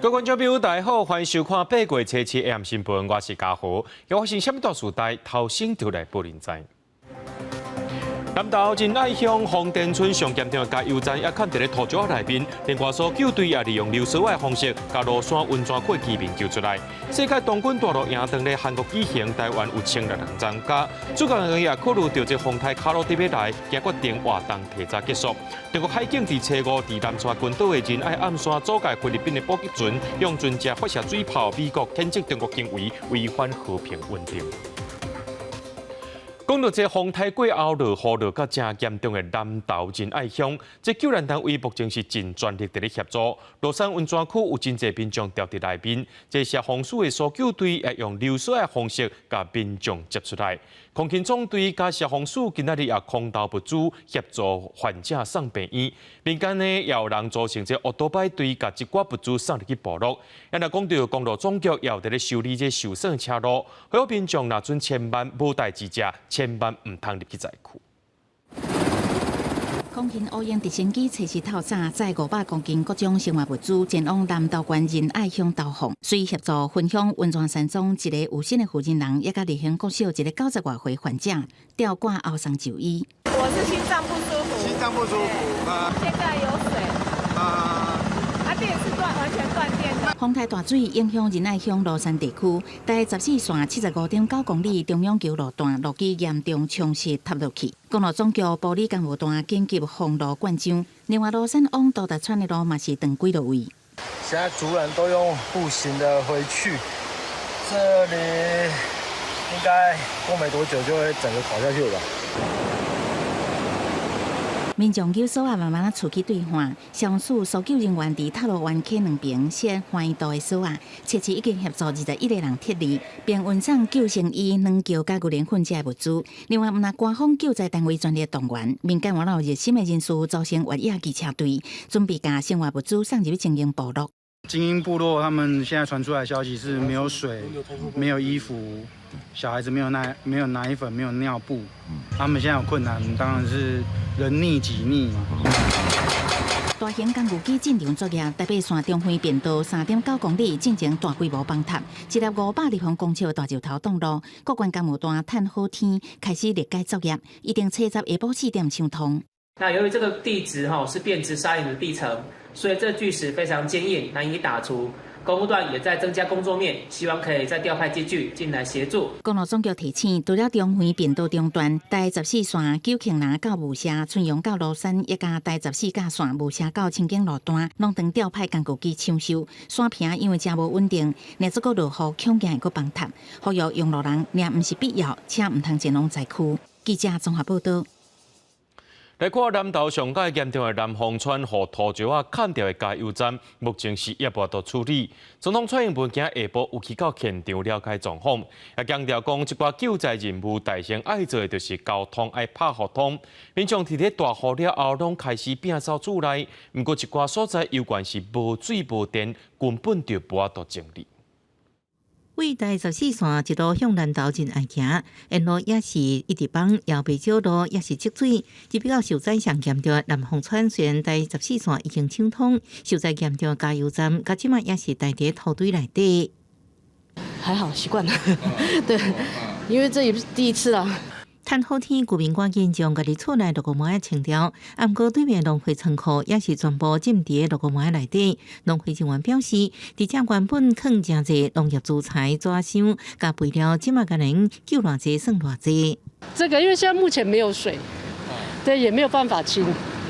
各位觀眾朋友，大家好，歡迎收看八月初七 AM 新聞，我是嘉豪。有發生啥物大事代，頭先就來報您知。南投仁愛鄉豐田村上嚴重的加油站也崁佇咧土石內面，另外搜救隊也利用溜索仔的方式，共蘆山溫泉區居民救出來。世界東京大陸營當咧韓國舉行，台灣有1600人參加。主辦人也考慮著這風台卡路里欲來，驚決定活動提早結束。中國海警佇初五佇南沙群島的仁愛暗線阻礙菲律賓的補給船，用船隻發射水炮，美國譴責中國行為違反和平穩定。講到這風台過後落雨落甲誠嚴重的南投仁愛鄉，這救援單位目前是盡全力佇咧協助。蘆山溫泉區有真濟民眾牢佇內面，這消防署的搜救隊也用溜索的方式共民眾接出來。空勤總隊佮消防署今仔日也空投物資協助患者送病院。民間呢也有人組成這烏多擺隊，共一寡物資送入去部落。啊若講著公路總局也有佇咧修理這受損車路，呼籲民眾若準千萬無代誌者，千萬毋通入去災區。空勤烏鷹直升機初時透早載500公斤各種生活物資前往南投縣仁愛鄉投放，隨協助分享溫泉山莊一個有心的負責人，也佮立興國小一個90外歲患者吊掛後送就醫。我是心臟不舒服，心臟不舒服啊，現在有水啊，啊電是斷，完全斷電的。風台大水影響仁愛鄉蘆山地區，台14線75.9公里中央橋路段路基嚴重沖蝕塌落去，公路總局埔里工務段緊急封路灌漿，另外蘆山往都達村的路嘛是斷幾落位。現在族人都用步行的回去，這裡應該過沒多久就會整個垮下去了吧。民眾溜索仔慢慢仔出去對岸，消防署搜救人員佇塔羅灣溪兩邊設寬度的索仔，測試已經協助21個人撤離，並運送救生衣、軟轎佮牛奶粉這物資。另外，毋但官方救災單位全力動員，民間嘛有熱心的人士組成越野機車隊，準備共生活物資送入精英部落。精英部落他們現在傳出來消息是沒有水、沒有衣服，小孩子沒有奶粉、沒有尿布，他們現在有困難，當然是人溺己溺嘛。大型工具機進場作業，台八線中橫便道3.9公里進行大規模崩塌，一粒500立方公尺的大石頭擋路，各縣工務段趁好天開始裂解作業，預定初十下晡4點搶通。那由於這個地質哈是變質砂岩的地層，所以這巨石非常堅硬，難以打除。工務段也在增加工作面，希望可以再調派機具進來協助。公路總局提醒，除了中橫便道中段，台14線九慶林到霧社、春陽到蘆山，以及台14甲線霧社到清境路段，攏當調派工具機搶修。山坪因為誠無穩定，若再閣落雨，恐驚會閣崩塌。呼籲用路人，若毋是必要，請毋通前往災區。記者綜合報道。來看南投上蓋嚴重的南豐村，予土石仔崁著的加油站，目前是猶無法度處理。總統蔡英文今下晡有去到現場了解狀況，也強調講，這寡救災任務大先愛做的就是交通愛拍予通。民眾佇咧大雨了後，攏開始變走厝內，毋過一寡所在猶原是無水無電，根本就無法度整理。為台14線一路向南投仁愛行，沿路也是一直崩，也袂少路也是積水。這比較受災上嚴重的南豐村，雖然台十四線已經搶通，受災嚴重的加油站，到這馬也是待佇土堆內底。還好習慣了，對，因為這也不是第一次啦。趁好天，居民趕緊將家己厝內六個膜仔清掉。啊，毋過對面農會倉庫也是全部浸佇六個膜仔內底。農會人員表示，佇遮原本囥誠濟農業資材、紙箱、佮肥料，這馬敢能救偌濟算偌濟。這個因為現在目前沒有水，對，也沒有辦法清，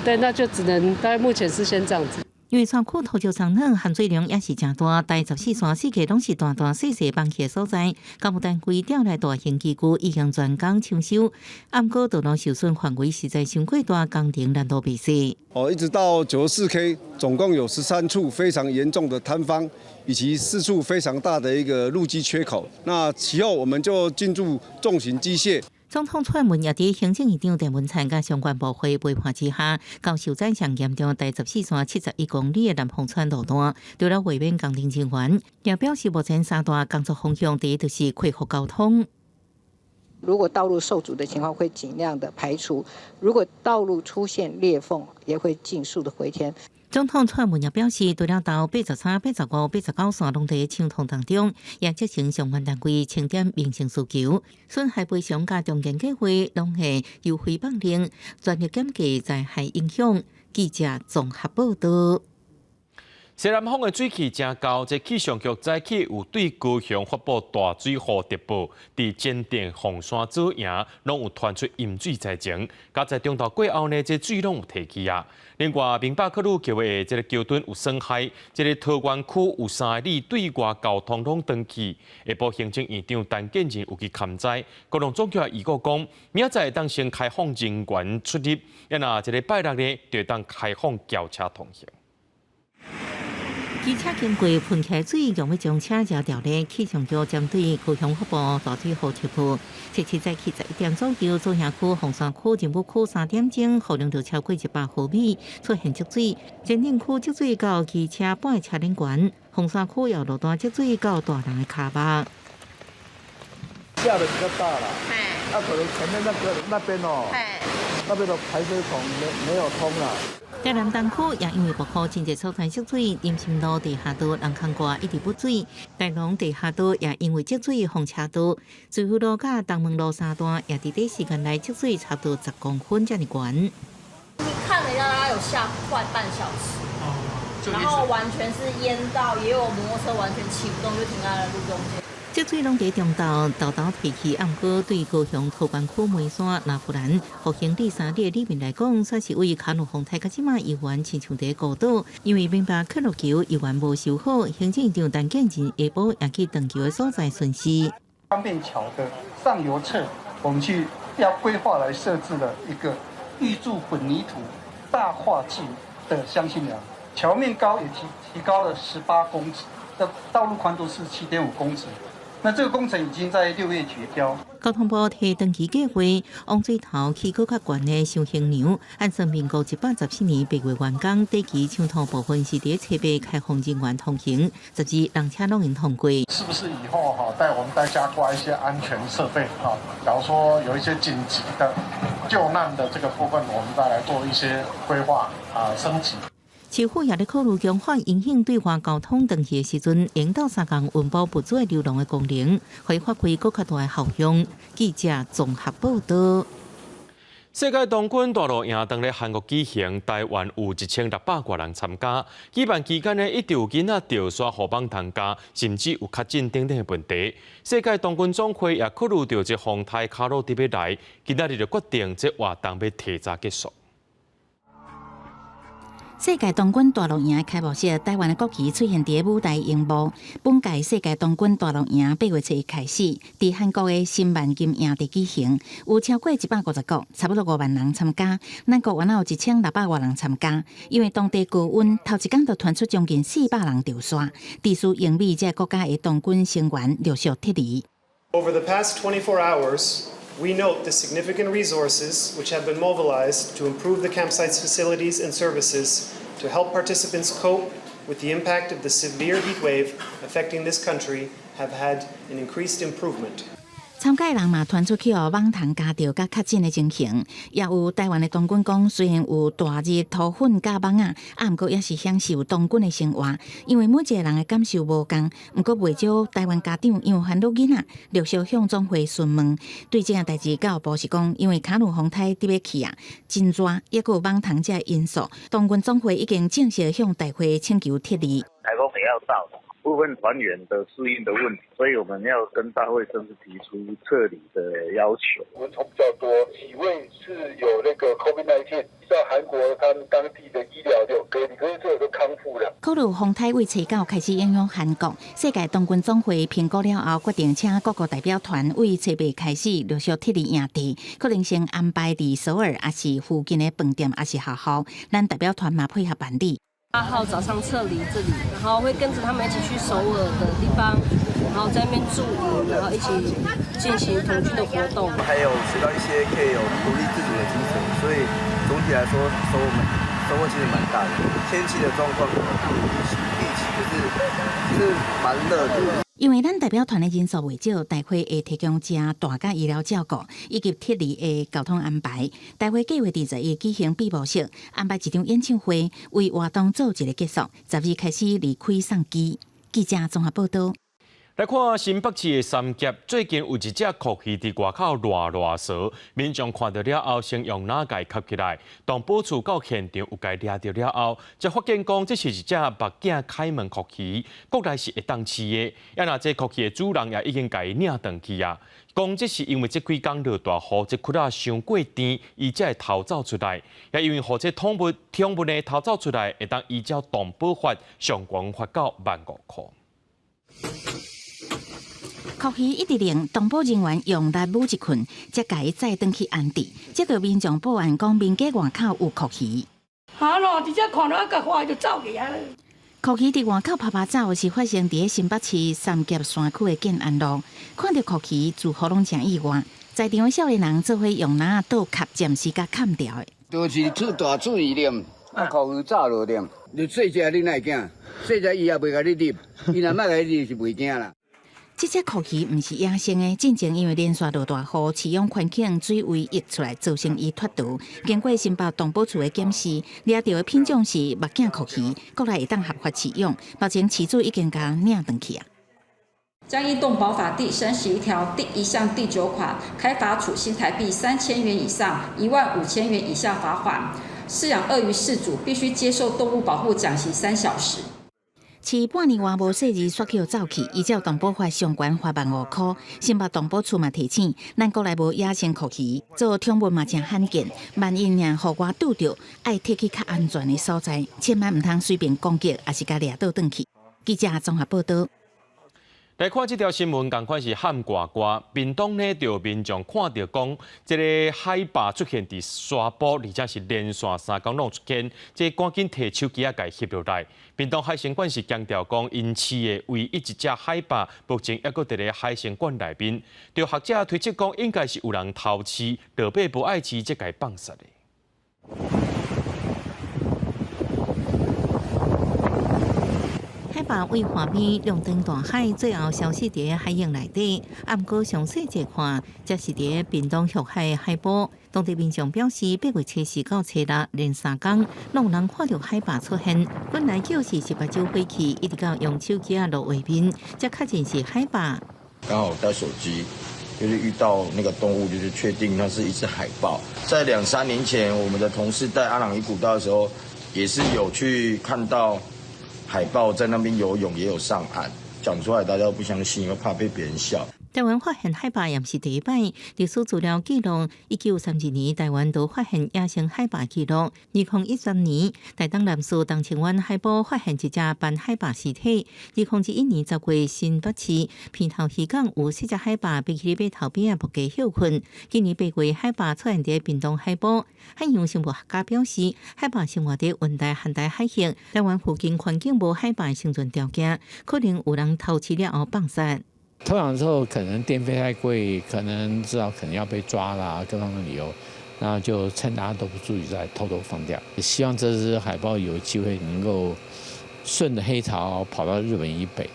對，那就只能大概目前是先這樣子。因為山區土石鬆軟，含水量也是誠大，台十四線四界攏是大大細細崩去的所在。工務單位調來大型機具，已經全工搶修。毋過道路受損範圍實在傷過大，工程難度袂細。哦，一直到94K，總共有13處非常嚴重的坍方，以及4處非常大的一個路基缺口。那其後我們就進駐重型機械。總統蔡英文也佇行政院長鄭文燦佮相關部會陪伴之下，到受災上嚴重台14線71公里的南豐村路段，除了慰勉工程人員，也表示目前三大工作方向，第一就是恢復交通。如果道路受阻的情況，會盡量的排除；如果道路出現裂縫，也會盡速的回填。總統蔡英文也表示，除了到83、85、89線攏佇搶通當中，也責成相關單位清點民生需求，損害賠償佮重建計劃攏會優惠放令，全力減低災害影響。記者綜合報道。西南風的水氣誠厚，這氣象局早起有對高雄發布大水雨特報，佇前鎮鳳山左營攏有傳出淹水災情，佮在中晝過後呢，這水攏有退去啊。另外，明巴克魯橋的這个橋墩有損害，這个桃園區有3里對外交通攏斷去。下晡行政院長陳建仁有去勘災，交通總局也預告講，明仔載會當先開放人員出入，啊若這个拜六呢，就會當開放轎車通行。機車經過噴起水，欲欲將車遮掉咧。氣象局針對高雄發布大水雨特報。初七早起11點左右，左營區、鳳山區、仁武區3點鐘，雨量就超過100毫米，出現積水。前鎮區積水到機車半車輪懸，鳳山區有路段積水到大人的跤目。下得比較大啦，那可能前面那個那邊哦，那邊的排水孔沒有通啦。台南東區也因為暴雨，真濟所在積水，林森路地下道人空掛一直不水，大龍地下道也因為積水封車道，水府路佮東門路三段也佇短時間內積水差不多10公分遮爾懸。你看了一下，大概有下快半小時，然後完全是淹到，也有摩托車完全騎不動，就停在了路中間。積水攏佇中晝沓沓退去，毋過對高雄桃園區梅山、拿富蘭、復興里3里的里民來講，算是為卡努風颱到這馬猶原親像佇孤島，因為明巴克路橋猶原無修好，行政長陳建仁下晡也去斷橋的所在巡視。方便橋的上游側，我們去要規劃來設置了一個預鑄混凝土大跨徑的箱型梁，橋面高也提高了18公尺，的道路寬度是7.5公尺。那這個工程已經在6月決標。交通部提長期計劃，往水頭起閣較懸的雙興梁，按算民國114年8月完工，短期搶通部分是佇初八開放人員通行，12人車攏會通過。是不是以後哈帶我們大家掛一些安全設備哈？假如說有一些緊急的救難的這個部分，我們再來做一些規劃啊升級。市府也咧考慮強化影響對外交通斷去的時陣，引導三工運補物資的流動的功能，可以發揮閣較大的效用。記者綜合報道。世界童軍大露營當咧韓國舉行，台灣有1600外人參加。舉辦期間呢，一直有囡仔著沙予蠓蟲咬，甚至有確診等等的問題。世界童軍總會也考慮著這風颱卡努佇欲來，今仔日就決定這活動欲提早結束。世界童軍大露營開幕式，台灣的國旗出現佇舞台螢幕。本屆世界童軍大露營8月7日開始，佇韓國的新萬金營地舉行，有超過150國，差不多5萬人參加。咱國原來有1600外人參加，因為當地高溫，頭一工就傳出將近400人著沙。致使英美這個國家的童軍成員陸續撤離。 Over the past 24 hours, we note the significant resources which have been mobilized to improve the campsite's facilities and services to help participants cope with the impact of the severe heat wave affecting this country have had an increased improvement. 參加人嘛傳出去予蠓蟲咬著佮確診的情形，也有台灣的童軍講，雖然有大熱塗粉佮蠓仔，啊，毋過也是享受童軍的生活，因為每一個人的感受無仝，毋過袂少台灣家長因為煩惱囡仔，陸續向總會詢問。對這件代誌，教育部是講，因為卡努風颱佇欲去啊，真熱，抑閣有蠓蟲這因素，童軍總會已經正式向大會請求撤離。颱風也要到了。部分團員的適應的問題，所以我們要跟大會正式提出撤離的要求。蚊蟲比較多，幾位是有那個 COVID-19，在韓國他們當地的醫療有隔離，可是這個都康復了。考慮風颱為初九開始影響韓國，世界童軍總會評估了後，決定請各國代表團為初八開始陸續撤離營地，可能先安排佇首爾，抑是附近的飯店，抑是學校。咱代表團嘛配合辦理。8號早上撤離這裡，然後會跟着他們一起去首爾的地方，然後在那邊駐營，然後一起進行童軍的活動。還有學到一些可以有獨立自主的精神，所以總體來說，收穫其實蠻大的。天氣的狀況不如預期，就是蠻熱的。因為咱代表團的人數袂少，大會會提供誠大佮醫療照顧以及撤離的交通安排。大會計劃佇11舉行閉幕式，安排一場演唱會，為活動做一個結束。12開始離開送機。記者綜合報道。來看新北市的三峽，最近有一隻蛞蝓佇外口賴賴趖，民眾看著了後，先用籃共蓋起來。動保處到現場有共掠著了後，才發現講這是一隻目鏡凱門蛞蝓，國內是會當飼的。啊若這蛞蝓的主人也已經共伊領轉去啊。講這是因為這幾工落大雨，這窟仔傷過甜，伊才會逃走出來。也因為予這寵物呢逃走出來，會當依照動保法上懸罰到15,000箍。蛞蝓一直靈，動保人員用力舞一棍，才共伊載轉去安置。這個民眾報案講，民家外口有蛞蝓。哈囉，直接看著啊，共看就走去啊。蛞蝓佇外口趴趴走，是發生佇新北市三峽山區的建安路。看著蛞蝓，住戶攏誠意外。在場的少年人做伙用籃仔倒殼，暫時共崁牢的。就是出大水咧，啊，蛞蝓走落咧。你細隻你哪會驚？細隻伊也袂共你入，伊若欲共你入是袂驚啦。這隻蛞蝓毋是野生的，進前因為連續落大雨，飼養環境水位溢出來，造成伊脫逃。經過新北動保處的檢視，掠著的品種是目鏡蛞蝓，國內會當合法飼養。目前飼主已經共領轉去啊。將依動保法第31條第1項第9款，開罰處新台幣3000元以上15,000元以下罰款。飼養鱷魚飼主必須接受動物保護講習3小時。飼半年外無細膩，煞予走去。依照動保法上懸罰15,000箍。新北動保處嘛提醒，咱國內無野生蛞蝓，做寵物嘛誠罕見。萬一若予外拄著，愛提去較安全的所在，千萬毋通隨便攻擊，抑是共掠倒轉去。記者綜合報道。來看這條新聞，仝款是喊呱呱。屏東呢，就民眾看著講，這个海豹出現佇沙埔，而且是連續3工攏出現，這趕緊提手機仔共翕落來。屏東海生館是強調講，𪜶飼的唯一一隻海豹，目前猶閣佇咧海生館內面。就學者推測講，應該是有人偷飼，落尾無愛飼，才共放殺的。海豹對岸邊龍登大海，最後消失佇海湧內底。啊，毋過詳細一看，這是佇屏東玉海海埔。當地民眾表示，8月24到26連3工，攏有人看著海豹出現。本來就是是目睭火氣，一直到用手機仔錄畫面，才確認是海豹。剛好帶手機，就是遇到那個動物，就是確定那是一隻海豹。在兩三年前，我們的同事帶阿朗壹古道的時候，也是有去看到。海豹在那邊游泳，也有上岸，講出來大家都不相信，又怕被別人笑。台灣發現海豹也毋是第一擺，歷史資料記錄，1932年台灣都發現野生海豹記錄。2013年，台東南勢東清灣海埔發現一隻斑海豹屍體。2011年10月，新北市鼻頭漁港有四隻海豹被去碼頭邊仔木架歇睏。今年8月，海豹出現佇屏東海埔。海洋生物學家表示，海豹生活佇溫帶寒帶海域，台灣附近環境無海豹生存條件，可能有人偷飼了後放殺。偷養之後，可能電費太貴，可能知道可能要被抓啦，各方面理由，那就趁大家都不注意，再偷偷放掉。希望這隻海豹有機會能夠順著黑潮跑到日本以北，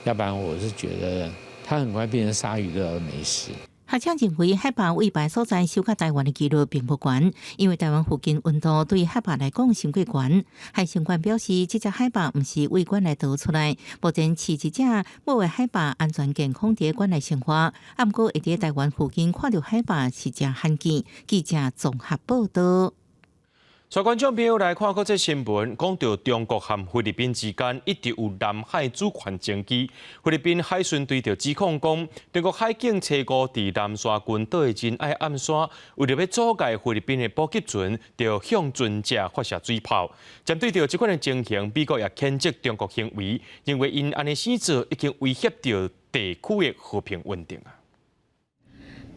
要不然我是覺得它很快變成鯊魚的美食。學者認為，海豹對白所在收到台灣的幾率並不懸，因為台灣附近溫度對海豹來講傷過懸。海生館表示，這隻海豹毋是對館內逃出來，目前飼一隻母的海豹安全健康佇館內生活。啊，毋過會佇台灣附近看著海豹是誠罕見。記者綜合報道。帶觀眾朋友來看閣這新聞，講著中國和菲律賓之間一直有南海主權爭議。菲律賓海巡隊就指控講，中國海警初五佇南沙群島的仁愛暗沙，為著欲阻礙菲律賓的補給船，就向船隻發射水炮。針對著這款的情形，美國也譴責中國行為，認為𪜶按呢生做已經威脅著地區的和平穩定啊。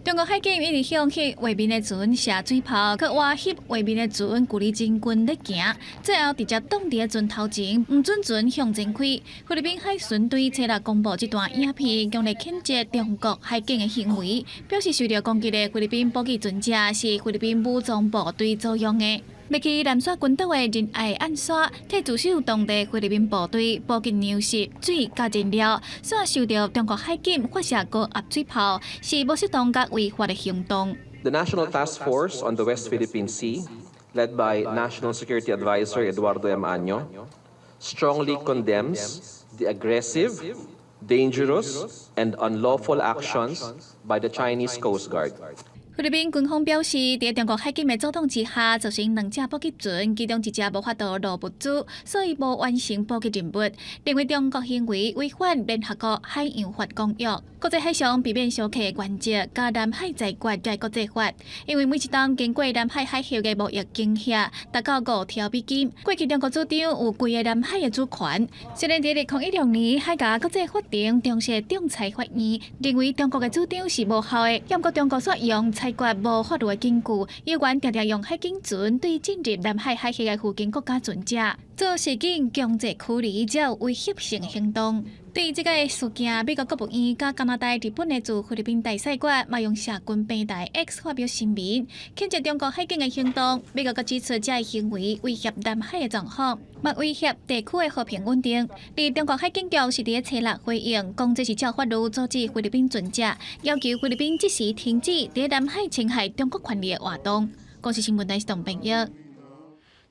中國海警一直向彼畫面的船射水炮，閣倚翕畫面的船距離真近咧行，最後直接擋佇船頭前，毋准船向前開。菲律賓海巡隊初六公布這段影片，強烈譴責中國海警的行為，表示受著攻擊的菲律賓補給船隻是菲律賓武裝部隊租用的。欲去南沙群島的仁愛岸線，替駐守當地菲律賓部隊補給糧食、水佮燃料，煞受著中國海警發射高壓水炮，是無適當佮違法的行動。 The National Task Force on the West Philippine Sea, led by National Security Advisor Eduardo M. Año, strongly condemns the aggressive, dangerous, and unlawful actions by the Chinese Coast Guard. 菲律賓軍方表示，佇中國海警的阻擋之下，造成兩隻補給船，其中一隻無法度落物資，所以無完成補給任務。認為中國行為違反聯合國海洋法公約、國際海上避免相克的原則，佮南海裁決佮國際法。因為每一冬經過南海海域的貿易金額達到5兆美金。過去中國主張有規个南海的主權。雖然佇2016年海峽國際法庭重設仲裁法院，認為中國的主張是無效的，毋過中國煞用裁決無法律的根據，猶原定定用海警船對進入南海海域的附近國家船隻做示警強制驅離，這有威脅性行動。對這个事件，美國國務院佮加拿大、日本的駐菲律賓大使館嘛用社群平台 X 發表聲明，譴責中國海警的行動。美國閣指出，這个行為威脅南海的狀況，嘛威脅地區的和平穩定。而中國海警局是佇咧初六回應，講這是照法律阻止菲律賓船隻，要求菲律賓即時停止佇南海侵害中國權利的活動。公視新聞台是董朋友。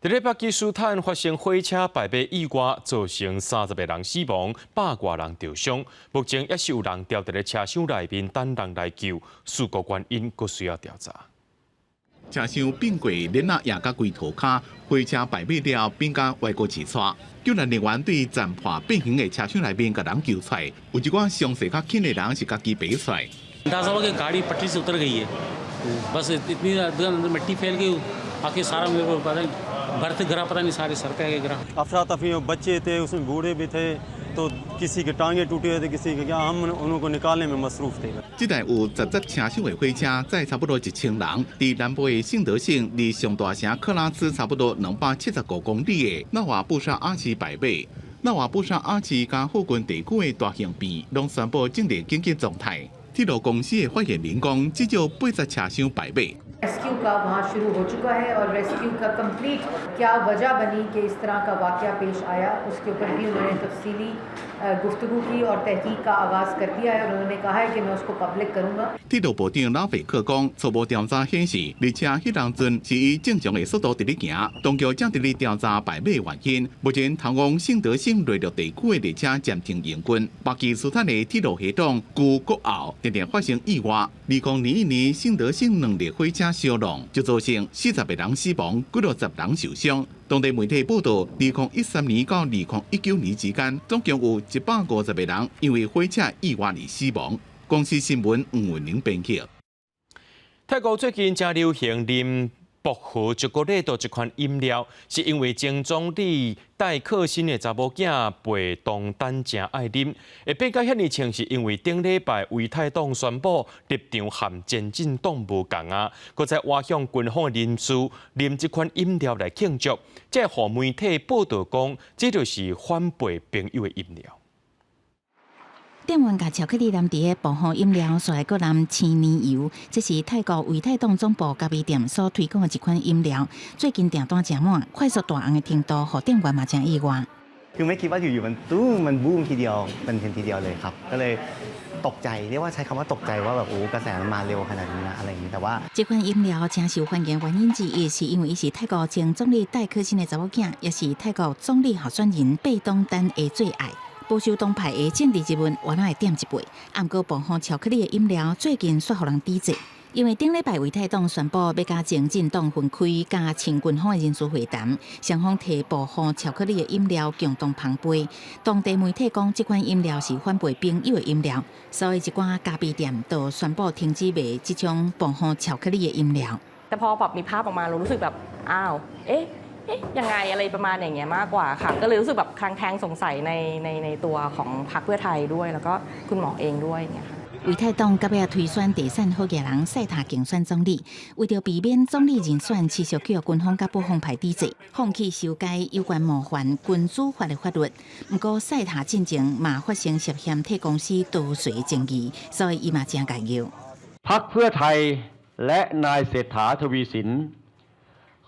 佇咧巴基斯坦發生火車敗馬意外，造成30個人死亡，百外人著傷。目前猶是有人牢佇咧車廂內面等人來救，事故原因閣需要調查。車廂變過鏈仔壓甲規塗跤，火車敗馬了變甲歪過一撮。救援人員對殘破變形的車廂內面共人救出來，有一寡傷勢較輕的人是家己爬出來。 अंदाजा हुआ कि गाड़ी पटरी से उतर गई है, बस इतनी मिट्टी फैल गई, आके सारा मेरे को पता नहीं बर्थ गिरा, पता नहीं सारे सर पे आके गिरा। अफरा तफरी में बच्चे थे, उसमें बूढ़े भी थे, तो किसी के टांगे टूटे हुए थे, किसी के क्या, हम उनको निकालने में मसरूफ़ थे。這台有10節車廂的火車，載差不多1000人，佇南部的聖德省，離上大城克拉茲差不多275公里的納瓦布沙阿市敗馬。納瓦布沙阿市佮附近地區的大型病攏宣布進入緊急狀態。鐵路公司的發言人講，至少80車廂敗馬。 रेस्क्यू का वहाँ शुरू हो चुका है और रेस्क्यू का कंप्लीट क्या वजह बनी कि इस तरह का वाक़या पेश आया, उसके ऊपर भी उन्होंने तफसीली गुफ्तगू की और तहकीक का आगाज़ कर दिया है और उन्होंने कहा है कि मैं उसको पब्लिक करूँगा。鐵路部長拉費克講，初步調查顯示，列車彼當陣是以正常的速度佇咧行，當局正佇咧調查敗馬原因。目前，通往聖德省內陸地區的列車暫停營運。巴基斯坦的鐵路系統舊閣舊，定定發生意外。2021年聖德省兩列火車相撞，就造成40個人死亡，幾落十人受傷。當地媒體報道，2013年到2019年之間，總共有150個人因為火車意外而死亡。公視新聞黃文玲編輯。泰國最近誠流行啉薄荷朱古力的這款飲料，是因為前總理戴克辛的查某囝貝東丹誠愛啉，會變甲遐爾衝，是因為頂禮拜為泰黨宣布立場和前進黨無仝啊，閣再挖向軍方的人士啉這款飲料來慶祝，這予媒體報道講，這就是反背朋友的飲料。店員共巧克力淋佇个薄荷飲料，煞來閣淋青奶油，這是泰國為泰黨總部咖啡店所推廣的一款飲料。最近訂單誠滿，快速大紅的程度，予店員嘛誠意外。 คือไม่คิดว่าอยู่ๆมันตู้มมันบูมทีเดียวเป็นเทรนทีเดียวเลยครับก็เลยตกใจเรียกว่าใช้คำว่าตกใจว่าแบบโอ้กระแสมันมาเร็วขนาดนี้นะอะไรอย่างนี้แต่ว่า 這款飲料誠受歡迎原因之一，是因為伊是泰國前總理戴克辛的查某囝，也是泰國總理候選人貝東丹的最愛。保守黨派的政治人物，原來會點一杯。毋過薄荷巧克力的飲料最近煞予人抵制，因為頂禮拜為泰黨宣布欲佮前進黨分開，佮親軍方的人士會談，雙方提薄荷巧克力的飲料共同捧杯。當地媒體講，這款飲料是反背朋友的飲料，所以一寡咖啡店都宣布停止賣這種薄荷巧克力的飲料。 แต่พอแบบมีภาพออกมาเรารู้สึกแบบอ้าวเอ๊ะเอ๊ะยังไงอะไรประมาณอย่างเงี้ยมากกว่าค่ะก็เลยรู้สึกแบบคลางแคลงสงสัยในในในตัวของพรรคเพื่อไทยด้วยแล้วก็คุณหมอเองด้วยเนี่ยค่ะ 為泰黨到尾推選地選好額人賽塔競選總理，為著避免總理人選持續予軍方佮保皇派抵制，放棄修改有關冒犯君主法的法律。毋過賽塔進前嘛發生涉嫌替公司逃稅的爭議，所以伊嘛誠介意。 พรรคเพื่อไทยและนายเศรษฐาทวีสิน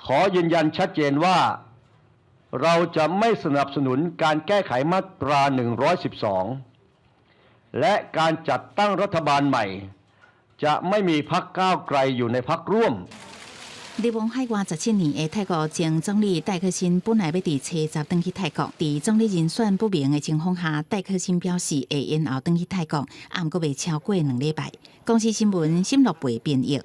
ขอยืนยันชัดเจนว่าเราจะไม่สนับสนุนการแก้ไขมาตรา 112 และการจัดตั้งรัฐบาลใหม่ จะไม่มีพรรคก้าวไกลอยู่ในพรรคร่วม 流亡海外17年的泰國前總理戴克辛本來欲佇初十轉去泰國，佇總理人選不明的情況下，戴克辛表示會延後轉去泰國，毋過袂超過2禮拜。公視新聞沈樂培編譯。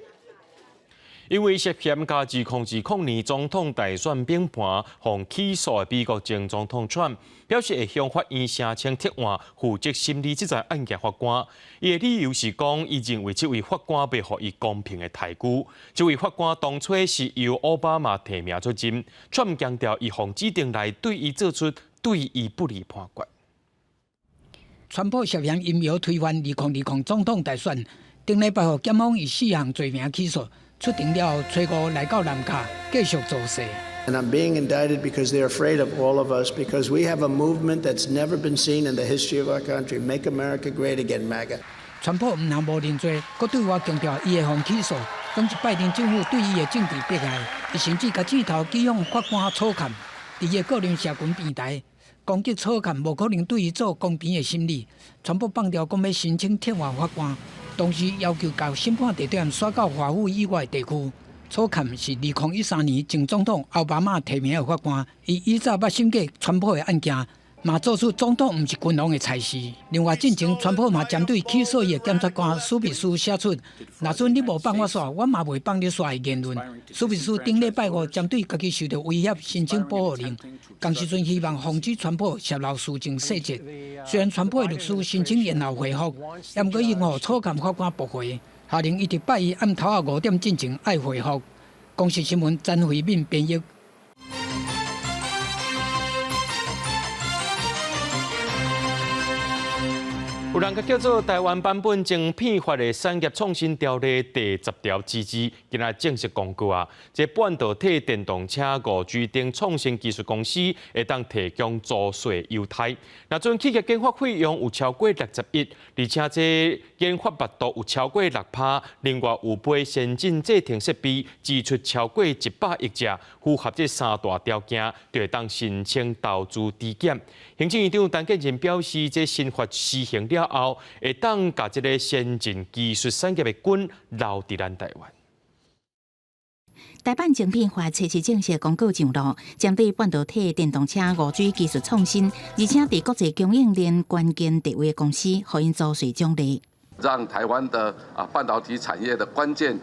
因為涉嫌共2020年總統大選崩盤，予起訴的美國前總統川表示會向法院聲請撤換負責審理這個案件法官。伊的理由是講，伊認為這位法官袂予伊公平的待遇。這位法官當初是由奧巴馬提名出任，川強調伊予指定來對伊做出對伊不利判決。川普涉嫌陰謀推翻2020總統大選，頂禮拜予檢方以四項罪名起訴。出庭了後，初五來到南卡繼續造勢。 And I'm being indicted because they're afraid of all of us, because we have a movement that's never been seen in the history of our country. Make America great again, MAGA. 川普毋但無認罪，閣對外強調伊會予起訴，講是拜登政府對伊的政治迫害，伊甚至共箭頭指向法官草崁，佇伊的個人社群平台攻擊草崁無可能對伊做公平的審理。川普放調講欲申請撤換法官。同時要求共審判地點徙到華府以外地區。草崁是2013年前總統奧巴馬提名的法官，伊以早捌審過川普的案件，嘛做出總統毋是君王的裁示。另外，進前川普嘛針對起訴伊的檢察官史密斯寫出“若准你無放我煞，我嘛袂放你煞”的言論。史密斯頂禮拜五針對家己受著威脅申請保護令，仝時陣希望防止川普洩露事情細節。雖然川普的律師申請延後回覆，毋過予草崁法官駁回，下令伊佇拜一暗頭仔5點進前愛回覆。公視新聞詹慧敏編譯。有人共叫做台灣版本晶片法的產業創新條例第10條之2，今仔正式公告啊！這半導體、電動車、5G 等創新技術公司會當提供租稅優待。若准企業研發費用有超過60億，而且這研發密度有超過6趴，另外有配先進製程設備支出超過100億者，符合這三大條件，就會當申請投資抵減。行政院長陳建仁表示，這新法施行了後，會當共這个先進技術產業的根留佇咱台灣。台版晶片法初七正式公告上路，針對半導體、電動車、5G 技術創新，而且佇國際供應鏈關鍵地位的公司，予𪜶租稅獎勵。讓台灣的半導體產業的關鍵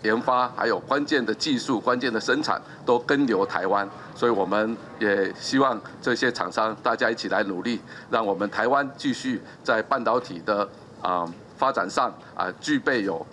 研發，還有關鍵的技術、關鍵的生產都根留台灣，所以我們也希望這些廠商大家一起來努力，讓我們台灣繼續在半導體的發展上具備有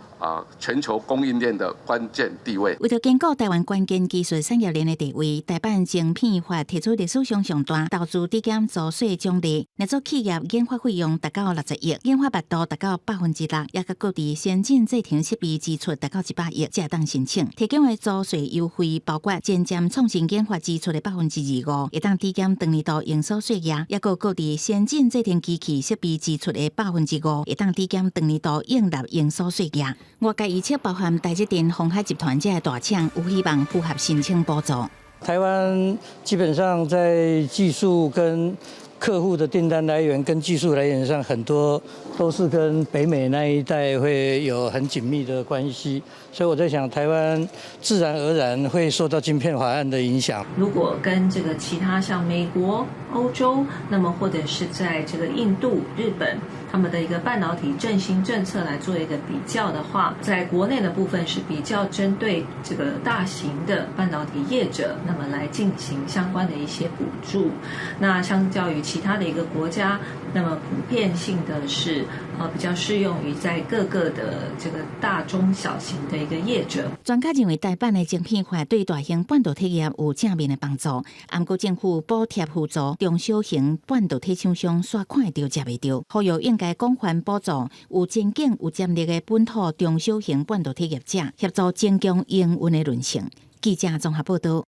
全球供應鏈的關鍵地位。為著堅固台灣關鍵技術產業鏈的地位，台版晶片法提出歷史上上大投資抵減租稅獎勵，若做企業研發費用達到60億，研發密度達到6%，抑閣購置先進製程設備支出達到100億，才會當申請。提供的租稅優惠包括前瞻創新研發支出的25%，會當抵減當年度營所稅額，抑閣購置先進製程機器設備支出的5%，會當抵減當年度應納營所稅額。外界預測，包含台積電、鴻海集團這个大廠，有希望符合申請補助。台灣基本上在技術跟客戶的訂單來源跟技術來源上，很多都是跟北美那一帶會有很緊密的關係，所以我在想，台灣自然而然會受到晶片法案的影響。如果跟這個其他像美國、歐洲，那麼或者是在這個印度、日本，他們的一個半導體振興政策來做一個比較的話，在國內的部分是比較針對這個大型的半導體業者，那麼來進行相關的一些補助。那相較於其他的一個國家，那麼普遍性的是，比較適用於在各個的這個大中小型的一個業者。專家認為，台版的晶片法對大型半導體業有正面的幫助，毋過政府補貼輔助中小型半導體廠商，煞看會著接袂著，呼籲應該廣泛補助有前景、有潛力的本土中小型半導體業者，協助增強營運的韌性。記者綜合報導。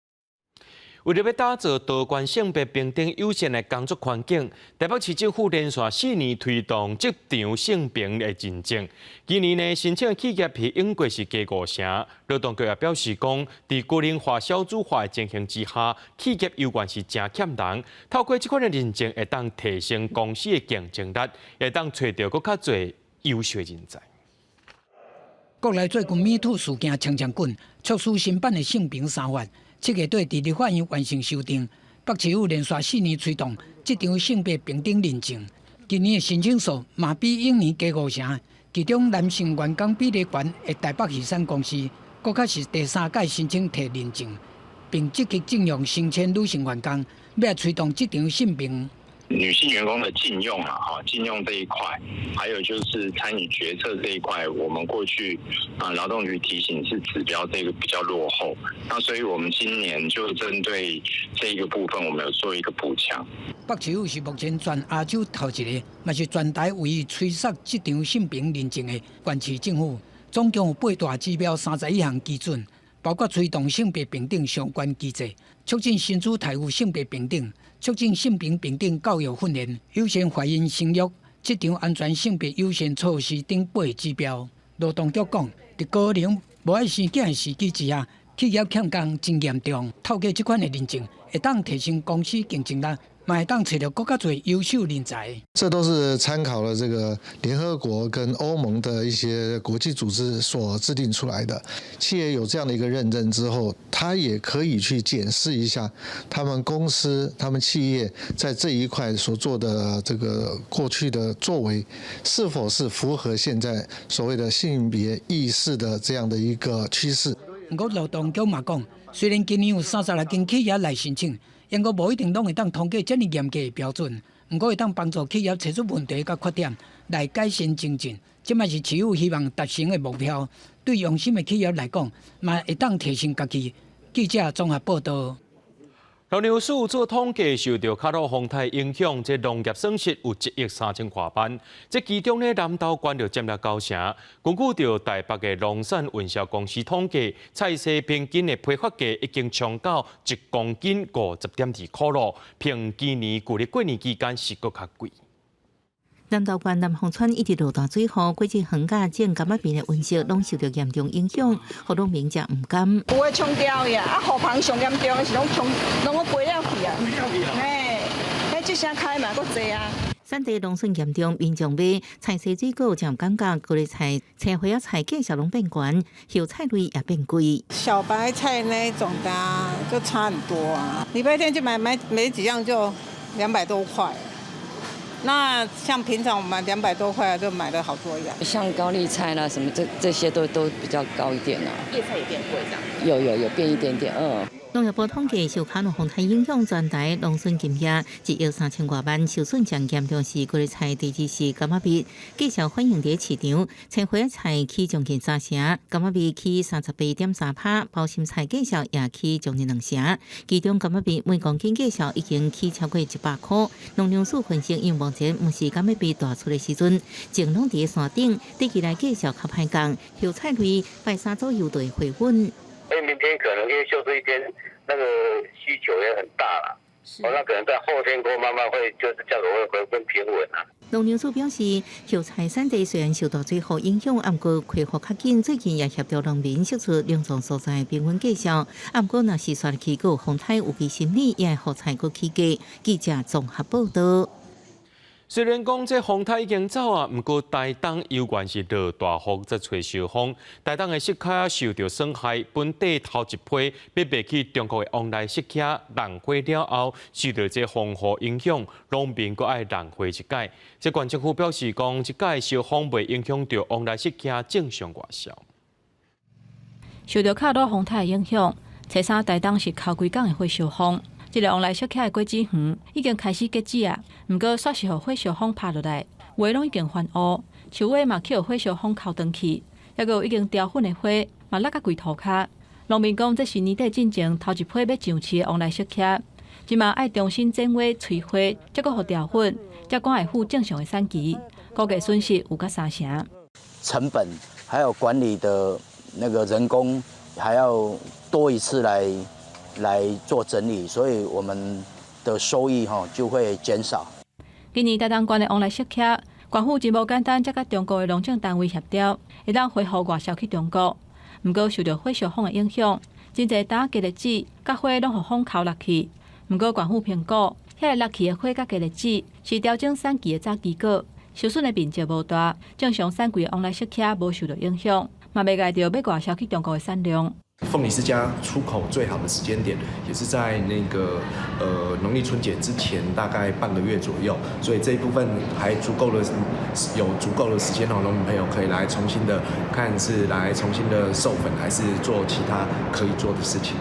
為著欲打造多元性別平等友善的工作環境，台北市政府連續4年推動職場性平的認證。今年呢，申請的企業比往過是加5成。勞動局也表示講，佇高齡化、少子化的情形之下，企業猶原是誠欠人。透過這款的認證，會當提升公司的競爭力，會當揣著閣較濟優秀人才。國內最近 Me Too 事件衝衝滾，促使新版的性平三法7月底佇立法院完成修訂。北市府連續4年推動職場性別平等認證，今年的申請數嘛比往年加5成。其中男性員工比例懸的台北魚產公司，閣較是第三屆申請提認證，並積極徵用升遷女性員工，欲推動職場性平。女性員工的進用啊，哈，進用這一塊，還有就是參與決策這一塊，我們過去啊勞動局提醒是指標這個比較落後，那所以我們今年就針對這個部分，我們有做一個補強。北市府是目前全亞洲頭一个，嘛是全台唯一催促職場性平認證的縣市政府，總共有八大指標、31項基準，包括推動性別平等相關機制，促進薪資待遇性別平等，促進性別平等教育訓練、優先懷孕生育、職場安全性別優先措施等八个指標。勞動局講，佇高齡無愛生囝的時機之下，企業欠工真嚴重。透過這款的認證，會當提升公司競爭力，嘛會當揣著閣較濟優秀人才。這都是參考了這個聯合國跟歐盟的一些國際組織所制定出來的。企業有這樣的一個認證之後，他也可以去檢視一下他們公司、他們企業在這一塊所做的這個過去的作為，是否是符合現在所謂的性別意識的這樣的一個趨勢。毋過勞動局嘛講，雖然今年有36間企業來申請，毋過無一定攏會當通過這爾嚴格的標準。毋過會當幫助企業揣出問題佮缺點來改善精進，這嘛是市府希望達成的目標。對用心的企業來講，嘛會當提升家己。記者綜合報導。農糧署做統計，受著卡魯風台影響，這農業損失有1億3千外萬。這其中呢，南投縣就佔了9成。根據著台北的農產運銷公司統計，菜蔬平均的批發價已經衝到1公斤50.2箍囉，比今年舊曆過年期間是閣較貴。南投縣南鳳村一直落大水雨，果子園佮種柑仔邊的溫室攏受著嚴重影響，予農民誠毋甘。有的沖掉去啊，啊雨棚上嚴重的是攏沖，攏閣飛了去啊。嘿，彼這聲開嘛閣濟啊。產地農損嚴重，民眾買菜蔬水果誠感覺高麗菜、青花仔菜價數攏變懸，葉菜類也變貴。小白菜那一種的啊，就差很多啊。禮拜天就買買沒幾樣就200多塊。那像平常我們200多塊就買了好多樣。像高麗菜啦，什麼這些都比較高一點啦。葉菜也變貴，這樣。有有有變一點點，嗯。農業部統計，受卡努風台影響，全台農損金額1億3千外萬，受損上嚴重是高麗菜，第二是柑仔蜜，價數反映佇市場，青花菜起將近3成，柑仔蜜起38.3趴，包心菜價數也起將近2成。其中柑仔蜜每公斤價數已經起超過100箍。農糧署分析，因為目前毋是柑仔蜜大出的時陣，種攏佇山頂，短期內價數較歹降，葉菜類拜三左右就會回穩。所以明天可能因為就是一天，那個需求也很大啦，哦，那可能在後天過慢慢會就是價格會回復平穩啦。農糧署表示，葉菜產地雖然受到水雨影響，毋過恢復較緊，最近也協助農民釋出兩種蔬菜平均價數。毋過若是煞落去閣有風颱，有其心理也會予菜閣起價。記者綜合報導。雖然講這風颱已經走啊，毋過台東猶原是落大雨才吹燒風。台東的釋迦受著損害，本地頭一批欲賣去中國的旺來釋迦弄花了後，受著這風雨影響，農民閣愛弄花一擺。這縣政府表示講，這擺燒風袂影響著旺來釋迦正常外銷。受著卡魯風颱影響，初三台東是哭規工的火燒風。這个旺來釋迦的果子園已經開始結籽啊，毋過煞是予火燒風拍落來，有的攏已經翻烏，樹尾嘛去予火燒風哭斷去，抑閣有已經凋粉的花嘛落甲規塗跤。農民講，這是年底進前頭一批欲上市的旺來釋迦，這馬愛重新剪尾、催花，才閣予凋粉，才趕會赴正常的產期，估計損失有甲3成。成本還有管理的那個人工，還要多一次來。來做整理，所以我們的收益哈就會減少。今年台東縣的旺來釋茄，縣府真無簡單，才佮中國的農政單位協調，會當恢復外銷去中國。毋過受著火燒風的影響，真濟打雞栗子、佮花攏予風剾落去。毋過縣府評估，遐个落去的花佮雞栗子是調整產期的早期果，受損的面積無大，正常產季的旺來釋茄無受著影響，嘛袂礙著欲外銷去中國的產量。鳳梨釋迦出口最好的時間點，也是在那個農曆春節之前大概半個月左右，所以這一部分還足夠的有足夠的時間哦，農民朋友可以來重新的看是來重新的授粉，還是做其他可以做的事情。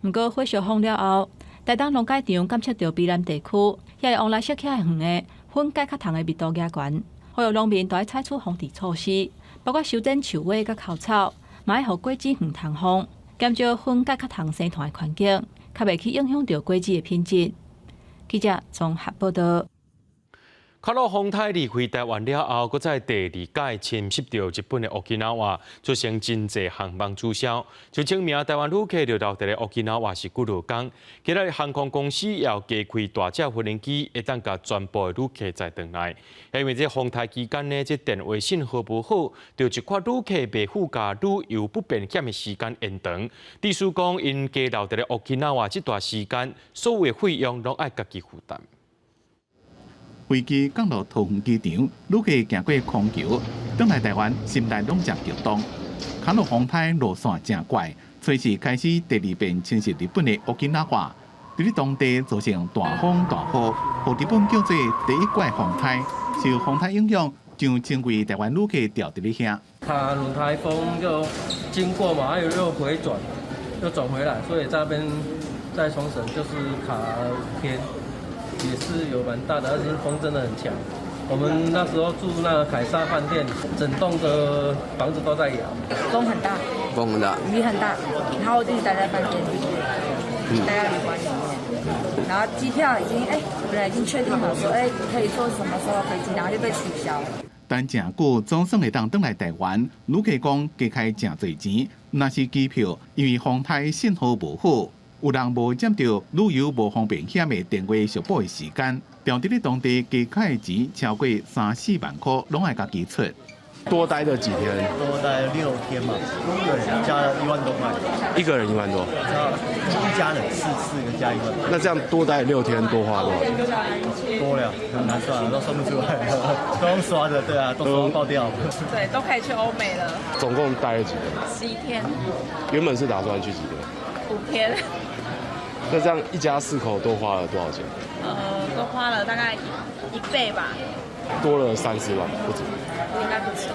毋過火燒風了後，台東農改場監測著卑南地區，遐个旺來釋茄園的粉芥較蟲的密度誠懸，呼籲農民著愛採取防治措施，包括修剪樹尾佮剾草。嘛愛予果子園通風，減少粉芥殼蟲生團的環境，較袂去影響著果子的品質。記者綜合報導。卡魯風颱離開台灣了後，閣再第二擺侵襲著日本的沖繩，造成真濟航班取消。就證明台灣旅客就留佇咧沖繩是幾落工。今仔日航空公司也有加開大隻無人機，會當共全部的旅客載轉來。因為這風颱期間呢，這電話信號無好，著一寡旅客袂赴共旅遊不便險的時間延長。意思講，𪜶加留佇咧沖繩這段時間，所有的費用攏愛家己負擔。飛機降落桃園機場，旅客行過空橋，轉來台灣，心內攏誠激動。卡努風颱路線誠怪，隨時開始第二遍侵襲日本的沖繩，佇咧當地造成大風大雨，予日本叫做第一怪風颱。受風颱影響，上千位台灣旅客著佇咧遐。卡努颱風就經過嘛，又回轉，又轉回來，所以這邊在沖繩就是卡5天。也是有蠻大的，但是風真的很強。我們那時候住那個凱撒飯店，整棟的房子都在搖。風很大，風很大，雨很大，然後我自己待在飯店裡面，待在旅館裡面，然後機票已經本來已經確定好說可以坐什麼時候飛機，然後就被取消。等誠久總算會當轉來台灣，旅客講加開誠濟錢，若是機票，因為風颱信號無好。有人無接著旅遊無方便險的電話續保的時間，著佇咧當地加開的錢超過三四萬箍，攏愛家己出。多待了幾天？多待了6天嘛，對，加了1萬多塊。一個人1萬多？一家人四個加1萬。那這樣多待6天，多花多少錢？多了，很難算，都算不出來，都用刷的，對啊，都刷爆掉。對，都可以去歐美了。總共待了幾天？11天。原本是打算去幾天？5天。那這樣一家四口多花了多少錢？多花了大概一倍吧。多了三四萬，不止。應該不止。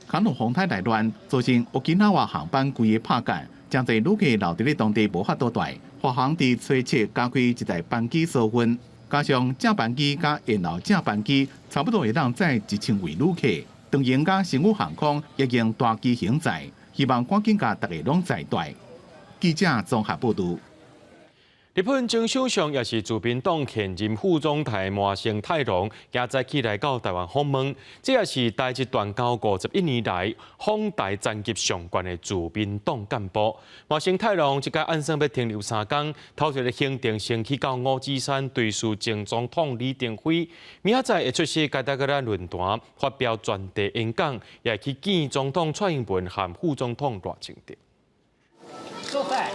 卡努風颱來亂，造成沖繩航班規个拍結，誠濟旅客留佇咧當地無法度蹛。華航佇初七加開一台班機疏運，加上正班機佮延後正班機，差不多會當載1000位旅客。長榮佮星宇航空也用大機型載，希望趕緊共逐家攏載蹛。記者綜合報導。日本前首相也是自民黨現任副總裁麻生太郎，今早起來到台灣訪問，這也是台日斷交51年來訪台層級上懸的自民黨幹部。麻生太郎這擺按算欲停留3工，頭一个行程先去到五指山追思前總統李登輝，明仔載會出席凱達格蘭論壇，發表專題演講，也會去見總統蔡英文和副總統賴清德。総裁，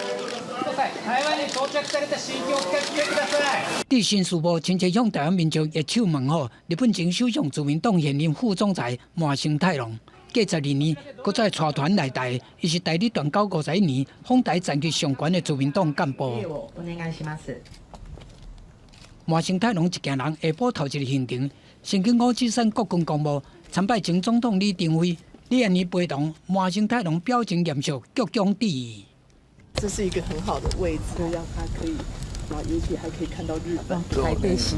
総裁，台灣に到着された心境を聞かせてください。佇新宿部親切向台灣民眾握手問好，日本前首相自民黨現任副總裁麻生太郎，過12年，閣再帶團來台，伊是台日斷交51年訪台層級上懸的自民黨幹部。麻生太郎一行人下晡頭一个行程，先去五指山國軍公墓參拜前總統李登輝。李安妮陪同麻生太郎表情嚴肅，鞠躬致意。這是一個很好的位置，讓他可以，啊，尤其還可以看到日本台北市。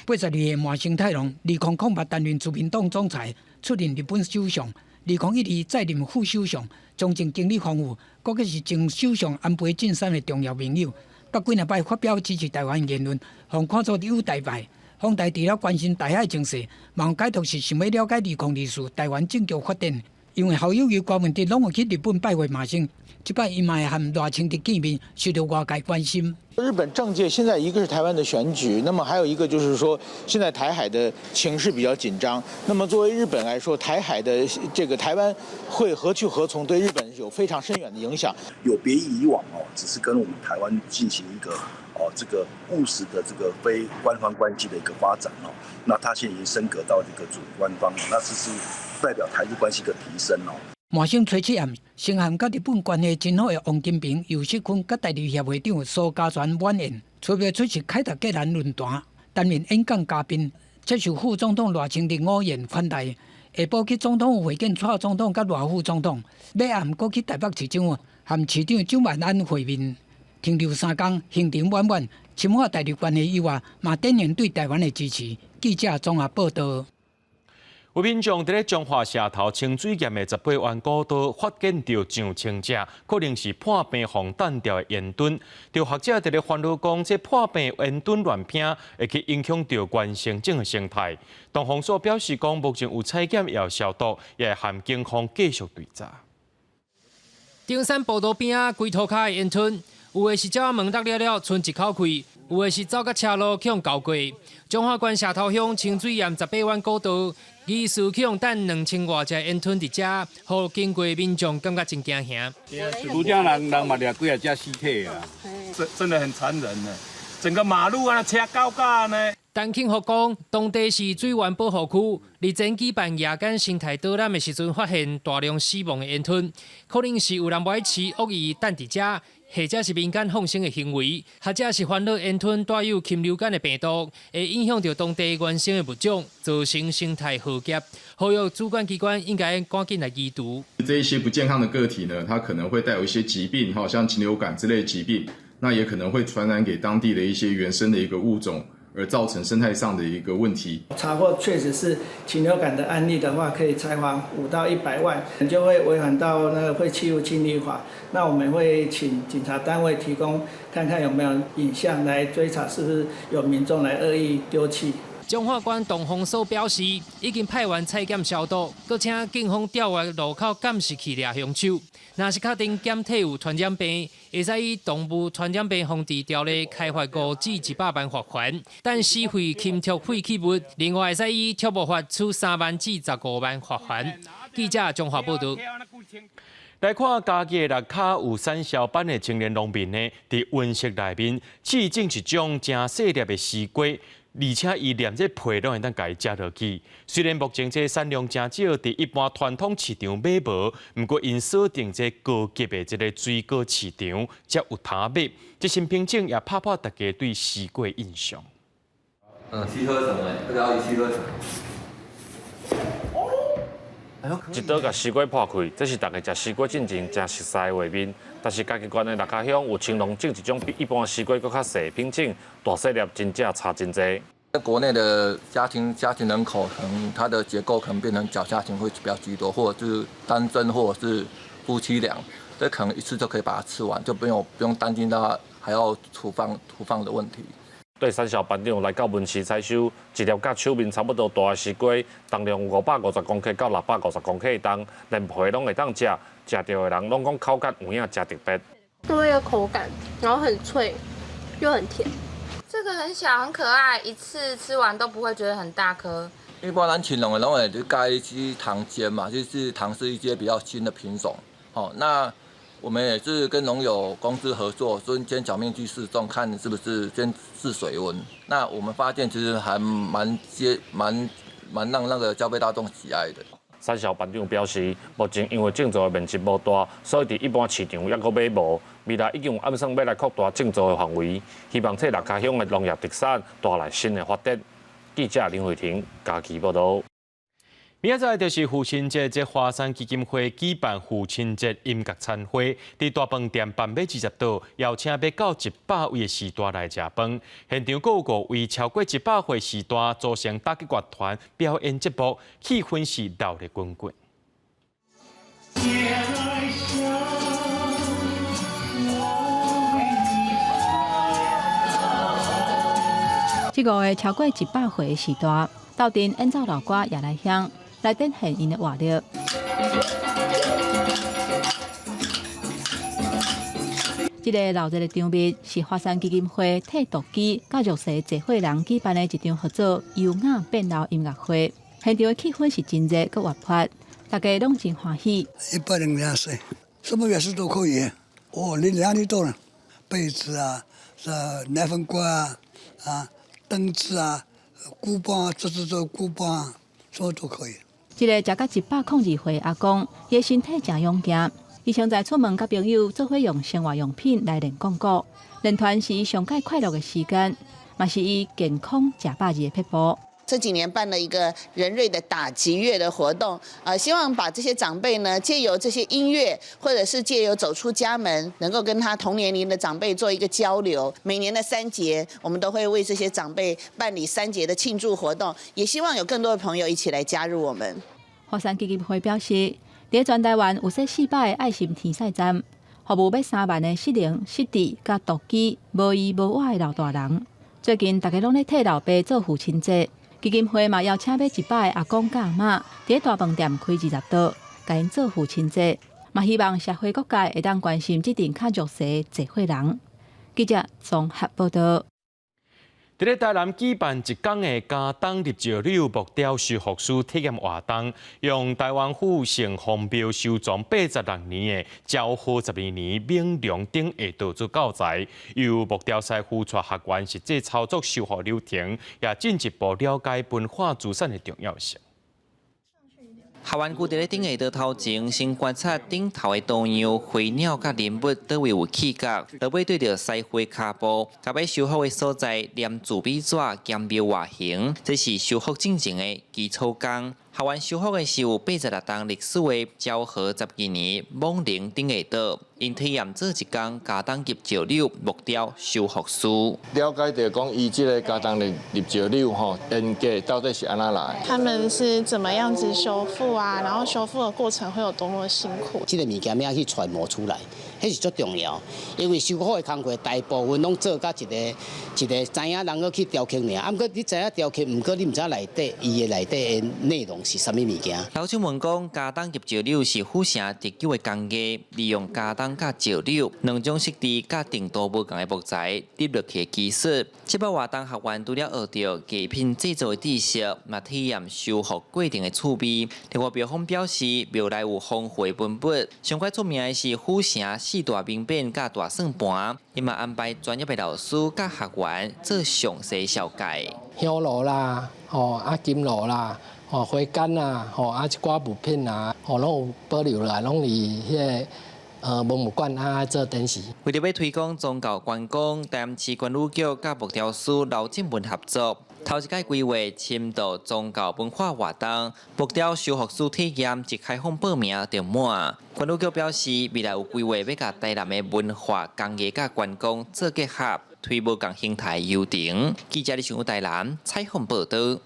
82歲麻生太郎，2008擔任自民黨總裁，出任日本首相。2012再任副首相，從政經歷豐富，閣閣是前首相安倍晉三的重要盟友。閣幾若擺發表支持台灣言論，予看做友台派。訪台除了關心台海情勢，嘛解讀是想欲了解2024台灣政局發展。因為侯友宜、柯文哲攏有去日本拜會麻生，這擺伊嘛會和賴清德見面，受到外界關心。日本政界現在一個是台灣的選舉，那麼還有一個就是說，現在台海的情勢比較緊張。那麼作為日本來說，台海的這個台灣會何去何從，對日本有非常深遠的影響。有別於以往哦，只是跟我們台灣進行一個哦這個務實的這個非官方關係的一個發展哦。那他現在已經升格到這個準官方，那這是代表台日關係的提升哦。麻生吹起暗，先和佮日本關係真好的王金平、游錫堃佮台日協會長蘇嘉全晚宴，特別出席凱達格蘭論壇，擔任演講嘉賓，接受副總統賴清德午宴款待。下晡去總統府會見蔡總統佮賴副總統，尾暗閣去台北市政府和市長蔣萬安會面，停留3工，行程滿滿，深化台日關係以外，嘛展現對台灣的支持。記者綜合報道。有民眾佇咧彰化社頭清水巖的18彎古道發現著上千隻，可能是破病予彈著的煙墩。著學者佇咧煩惱講，這破病煙墩亂拋，會去影響著原生種的生態。動防所表示講，目前有採檢也有消毒，也會和警方繼續追查。中山步道邊仔規塗跤的煙墩，有的是鳥仔門落了了，賰一口氣；有的是走甲車路去予鉤過。彰化縣社頭鄉清水巖18彎古道，疑似去予彈2000外隻煙墩佇遮，予經過民眾感覺真驚嚇。拄才人人嘛掠幾仔隻屍體啊，真的很殘忍呢，整個馬路啊車高架呢。陳慶福講，當地是水源保護區，日前舉辦夜間生態導覽的時陣，發現大量死亡的煙墩，可能是有人無愛飼，惡意彈佇遮，或者是民間放生的行為，或者是煩惱煙墩帶有禽流感的病毒，會影響著當地原生的物種，造成生態浩劫。呼籲主管機關應該趕緊來移除。這一些不健康的個體呢，它可能會帶有一些疾病，哈，像禽流感之類疾病，那也可能會傳染給當地的一些原生的一個物種。而造成生態上的一個問題。查獲確實是禽流感的案例的話，可以裁罰5到100萬，就會違反到那個廢棄物清理法。那我們會請警察單位提供，看看有沒有影像來追查，是不是有民眾來惡意丟棄。彰化縣動防所表示，已經派員採檢消毒，閣請警方調閱路口監視器掠兇手。若是確定檢體有傳染病，會使以動物傳染病防治條例開罰5至100萬罰款。等死廢禽畜廢棄物，另外會使以畜牧法處3萬至15萬罰款。記者彰化報道。來看嘉義的剌跤有產銷版的青年農民呢，佇溫室內面試種一種誠細粒的絲瓜。而且伊連這皮攏會當共伊食落去。雖然目前這產量誠少，佇一般傳統市場買無，毋過𪜶鎖定這高級的這個水果市場，才有通買。這新品種也拍破大家對絲瓜印象。嗯，七合成的，這個要一氣呵成。一刀共絲瓜破開，這是大家食絲瓜進前誠熟悉的畫面。但是嘉義縣的剌跤鄉有青農種一種比一般絲瓜閣較細品種，大細粒真正差真濟。在國內的家庭人口，可能它的結構可能變成小家庭會比較居多，或者是單身，或者是夫妻倆，這可能一次就可以把它吃完，就不用擔心到還要儲放的問題。對產銷班長來到門市採收，一粒佮手面差不多大的絲瓜，重量有550公克到650公克的重，連皮攏會當食，食著的人攏講口感有影誠特別。多一個口感，然後很脆，又很甜。這個很小很可愛，一次吃完都不會覺得很大顆。一般咱青農的攏會就改去糖煎嘛，就是糖是一些比較新的品種。好，那我們也是跟農友公司合作，先小面積試種，看是不是先試水溫。那我們發現其實還蠻接蠻蠻讓那個消費大眾喜愛的。產銷班長表示，目前因為種植的面積無大，所以佇一般市場猶閣買無。未來已經有暗算欲來擴大種植的範圍，希望這剌跤鄉的農業特產帶來新的發展。記者林慧婷嘉義報道。明仔載就是父親節，這華山基金會舉辦父親節音樂餐會，佇大飯店辦尾二十桌，邀請欲到100位的序大來食飯。現場閣有5位超過100歲序大組成打擊樂團表演節目，氣氛是熱熱滾滾。這五个超過100歲的序大，鬥陣演奏老歌也來響。來展現𪜶的活力。這个鬧熱的場面是華山基金會替獨居佮弱勢濟歲人舉辦的一場合作優雅變老音樂會，現場的氣氛是真熱閣活潑，大家攏真歡喜。 102歲，什麼顏色都可以。哦，你哪裡都被子啊，是奶粉罐啊，啊，燈子啊，鼓棒啊，這這這鼓棒，什麼都可以。這个食甲102歲阿公，伊的身體誠勇健。伊常在出門佮朋友做伙用生活用品來練摃鼓，練團是伊上蓋快樂的時間，嘛是伊健康食百二的撇步。這幾年辦了一個人瑞的打擊樂的活動，希望把這些長輩呢，借由這些音樂，或者是借由走出家門，能夠跟他同年齡的長輩做一個交流。每年的三節，我們都會為這些長輩辦理三節的慶祝活動，也希望有更多的朋友一起來加入我們。華山基金會表示，佇全台灣有說400個愛心天使站，服務欲3萬个失能、失智、佮獨居、無依無倚的老大人。最近大家攏咧替老爸做父親節，基金會嘛邀請欲100個阿公佮阿嬤，佇大飯店開20桌，共𪜶做父親節，嘛希望社會各界會當關心這陣較弱勢的濟歲人。記者綜合報導。佇咧台南舉辦一工的佳冬入石榴木雕修復師體驗活動，用台灣府城隍廟收藏86年的昭和12年明龍頂下刀做教材，由木雕師傅帶學員實際操作修復流程，也進一步了解文化資產的重要性。學員佇咧頂下刀頭前，先觀察頂頭的圖樣、花鳥佮人物佗位有起角，落尾對著師傅跤步，共欲修復的所在黏自美紙兼描外形，這是修復進前的基礎工。學員修復的是有86冬歷史的昭和12年猛龍頂下刀，𪜶體驗做一工佳冬入石榴木雕修復師。了解著講，伊這个佳冬入石榴吼，沿革到底是按怎來？他們是怎麼樣子修復啊？然後修復的過程會有多麼辛苦？這个物件欲去揣摩出來，彼是足重要。因為修復的工課大部分攏做甲一个一个知影人閣去雕刻爾，啊，毋過你知影雕刻，毋過你毋知內底伊的內底的內容是啥物物件。老師問講，佳冬入石榴是府城特有的工藝，利用佳冬佮石榴兩種質地佮程度無仝的木材疊落去的技術。這擺活動學員除了學著藝品製作的知識，嘛體驗修復過程的趣味。另外，廟方表示，廟內有豐富的文物，上蓋出名的是府城四大名匾佮大算盤，伊嘛安排專業的老師佮學員做詳細紹介。香爐啦，吼啊金爐啦，吼花桿啊，吼啊一寡物品啊，吼攏有保留落來，攏佇彼个文物館啊做展示。為著欲推廣宗教觀光，台南市觀旅局佮木雕師劉進文合作，頭一擺規劃深度宗教文化活動，木雕修復師體驗一開放報名就滿。觀旅局表示，未來有規劃欲共台南的文化工藝佮觀光做結合，推無仝形態遊程。記者李尚台南採訪報導。